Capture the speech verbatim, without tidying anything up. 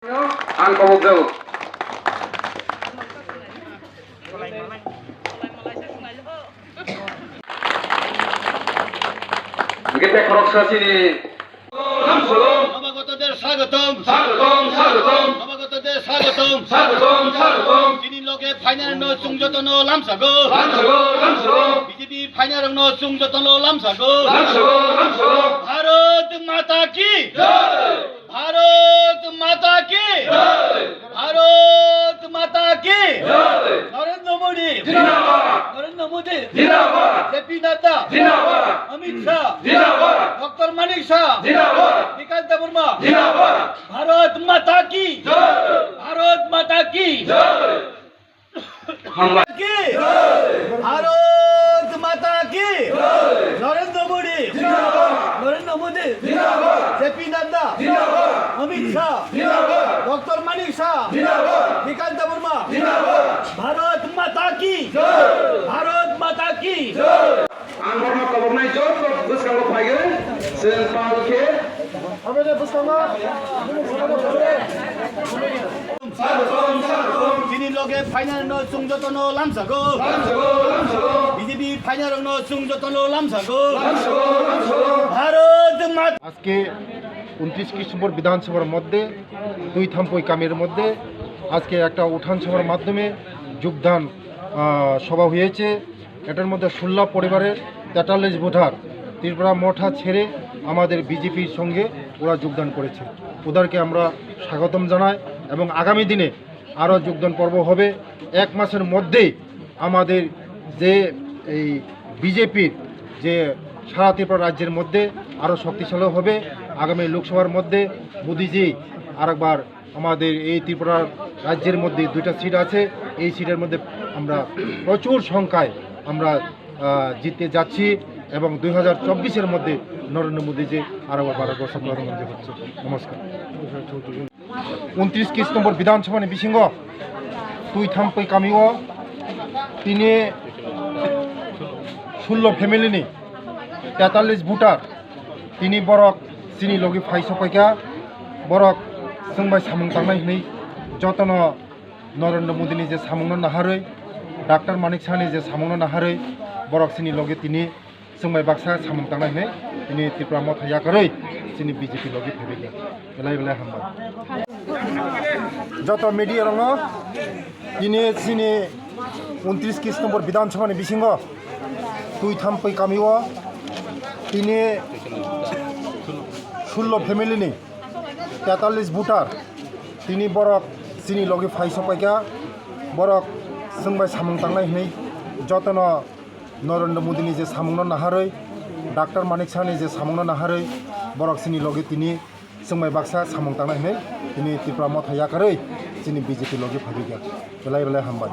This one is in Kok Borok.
Ang kobok jago. Hingke tei khoroksa chini Samagotoder swagotom. Swagotom, swagotom. Samagotoder swagotom. Swagotom, swagotom. Chini loge phainarokno chwng jotono lamsago. Lamsago, lamsago. B J P phainarokno chwng jotono lamsago. Lamsago, lamsago. Bharat Mata ki. Jai. Bharat Mata ki. Jai. Bharat Mata ki. Jai. Narendra Modi. Jindabad. Narendra Modi. Jindabad. J P Nadda. Jindabad. Amit Shah. Jindabad. Doctor Manik Saha. Jindabad. Vikas Debbarma. Jindabad. Bharat Mata ki. Jai. Bharat Mata ki. Jai. Hambai. Ki. Jai. Bharat Mata ki. Jai. Narendra Modi. Jindabad. Narendra Modi. Jindabad. J P Nadda. Jindabad. Amit Shah. Jindabad. Doctor Manik Saha. Jindabad. Vikas Debbarma. Jindabad. Bharat Mata ki. Jai. Bharat Mata ki. Jai. Ang borno koboknai joto bwskango phaiwi chwng pal khe. Chini loge phainarokno chwng jotono lamsago. B J P phainarokno chwng jotono lamsago. Bharat Mata আজকে ঊনত্রিশ কৃষ্ণপুর বিধানসভার মধ্যে দুই থাম্পই কামির মধ্যে আজকে একটা উঠান সভার মাধ্যমে যোগদান, আহ, সভা হয়েছে। এটার মধ্যে ষোলো পরিবারের তেতাল্লিশ ভোটার ত্রিপুরা মথা ছেড়ে আমাদের বিজেপির সঙ্গে ওরা যোগদান করেছে। ওদেরকে আমরা স্বাগতম জানাই এবং আগামী দিনে আরও যোগদান পর্ব হবে। এক মাসের মধ্যেই আমাদের যে এই বিজেপির যে সারা ত্রিপুরা রাজ্যের মধ্যে আরও শক্তিশালী হবে। আগামী লোকসভার মধ্যে মোদিজি আরেকবার আমাদের এই ত্রিপুরা রাজ্যের মধ্যে দুইটা সিট আছে, এই সিটের মধ্যে আমরা প্রচুর সংখ্যায় আমরা, আহ, জিততে যাচ্ছি এবং দুই হাজার চব্বিশের মধ্যে নরেন্দ্র মোদীজি আরেকবার ভারতবর্ষ প্রধানমন্ত্রী হচ্ছে। নমস্কার। Untrish kis nombor Bidhan Sabha ni bisingo twi thampui kamio tini sullo family ni tetallis voter tini borok chini logi phai sokpaikha, borok chwng bai samung tangnai hwnwi jotono Narendra Modi ni je samungno naharwi, Doctor Manik Saha ni je samungno naharwi borok chini logi tini chwng bai baksa samung tangnai hwnwi tini Tripura motha yakarwi chini B J P logi phaibaikha. Belai belai hambai. Joto media rokno tini chini untrish kis nombor Bidhan Sabha ni bisingo twi thampui kamio tini sullo family ni tetallis voter tini borok chini logi phai sokpaikha, borok chwng bai samung tangnai hwnwi jotono Narendra Modi ni je samungno naharwi, Doctor Manik Saha ni je samungno naharwi, borok chini logi tini chwng bai baksa samung tangnai hwnwi tini Tripura motha yakarwi chini B J P logi phaibaikha. Belai belai hambai.